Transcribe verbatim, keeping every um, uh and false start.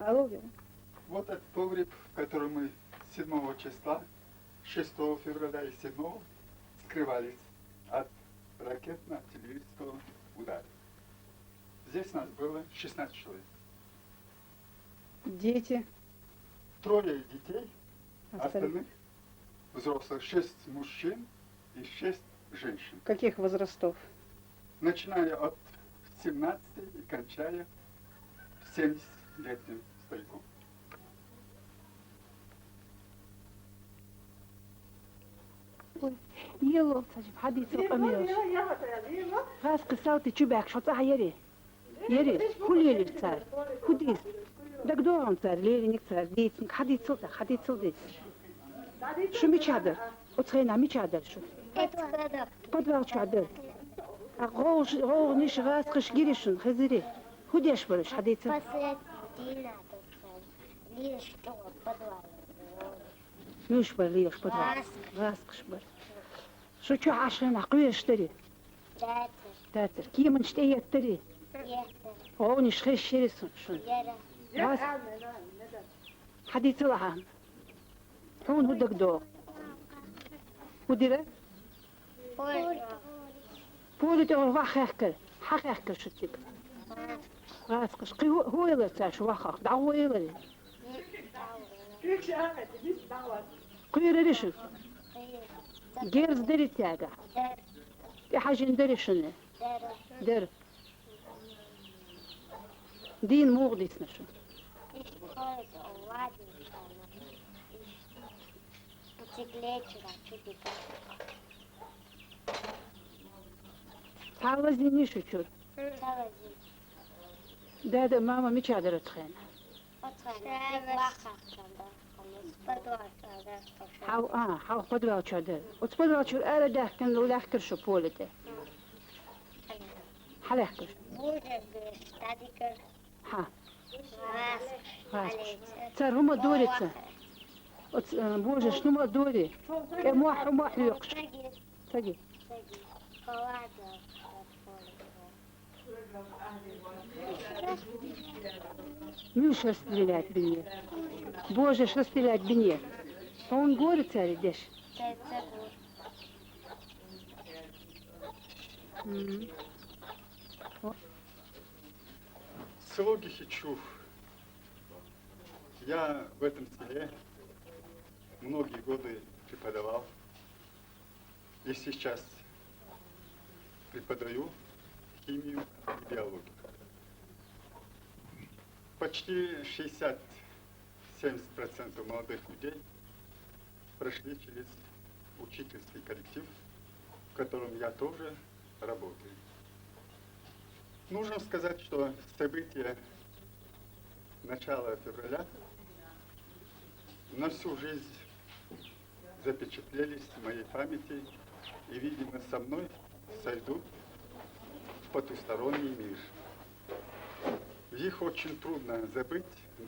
Алло, Вера. Вот этот погреб, в котором мы седьмого числа, шестого февраля и седьмого скрывались от ракетно-артиллерийского удара. Здесь нас было шестнадцать человек. Дети. Трое детей, Остальные. Остальных взрослых шесть мужчин и шесть женщин. Каких возрастов? Начиная от семнадцати и кончая семидесятилетним стариком. Иеллал цаджиб хьадийцал къамаьл. Гъаз кхы салти чу баьхкаш хьо цӀа яри? Яри, хӀу лелир цар? ХӀу дийс? ДагадоагӀан цар лелиниг цар дийцинг, хьадийцал тӀаккха, хьадийцал дийц. Шу мичахь дара? Оцу хенахь мичахь дара шу? Подвал чохь дара. А гӀовгӀ-, гӀовгӀанаш, гӀазкхаш гири шуна, хезири? ХӀу деш бара уьш, хьадийцал? Последний надо. Леш чӀогӀа подвал. Муьш бара леш подвал? ГӀазкхаш. ГӀазкхаш бара. Шу чохь Ӏаш хенахь кхоьруш дарий? Дацара. Дацара. Кеманаш тӀееттарий? ГӀовгӀанаш хезаш яри шу-, шуна? ГӀаз-, хьадийцал ахьа. Хьуна хӀу дагадогӀу? ХӀу дира? Поле тӀе вахахкар. Хьан хаьхкар шу цига? ГӀазкхаш. Кхин хӀу-, хӀун элира цара шу вахахь? ДӀахьо элира? Кхоьрури шу? Герз дарий цаьргахь? ТӀехьажийна дарий шуна? Дара. Дийна муха дисна шу? Цхьа лазийний шу чуьра? Дада а, мама а мичахь дара оцу хенахь? Хьал, а, хьал подвал чохь дара. Оцу подвал чуьра ара даьхкина лаьхкира шу поле тӀе? Хьан лаьхкира? Хьан? ГӀазкхаш. Цара хӀума дори ца? Оцу, э, божаршна хӀума дори? КӀе мохь хӀума хьоькхуш? Ца ги. Муьлш расстрелять бинера? Божарш расстрелять бинера? Хьуна гори цара деш? М. Село Гихичух. Я в этом селе многие годы преподавал и сейчас преподаю химию и биологию. Почти шестьдесят-семьдесят процентов молодых людей прошли через учительский коллектив, в котором я тоже работаю. Нужно сказать, что события начала февраля на всю жизнь запечатлелись в моей памяти и, видимо, со мной сойдут в потусторонний мир. Их очень трудно забыть, да и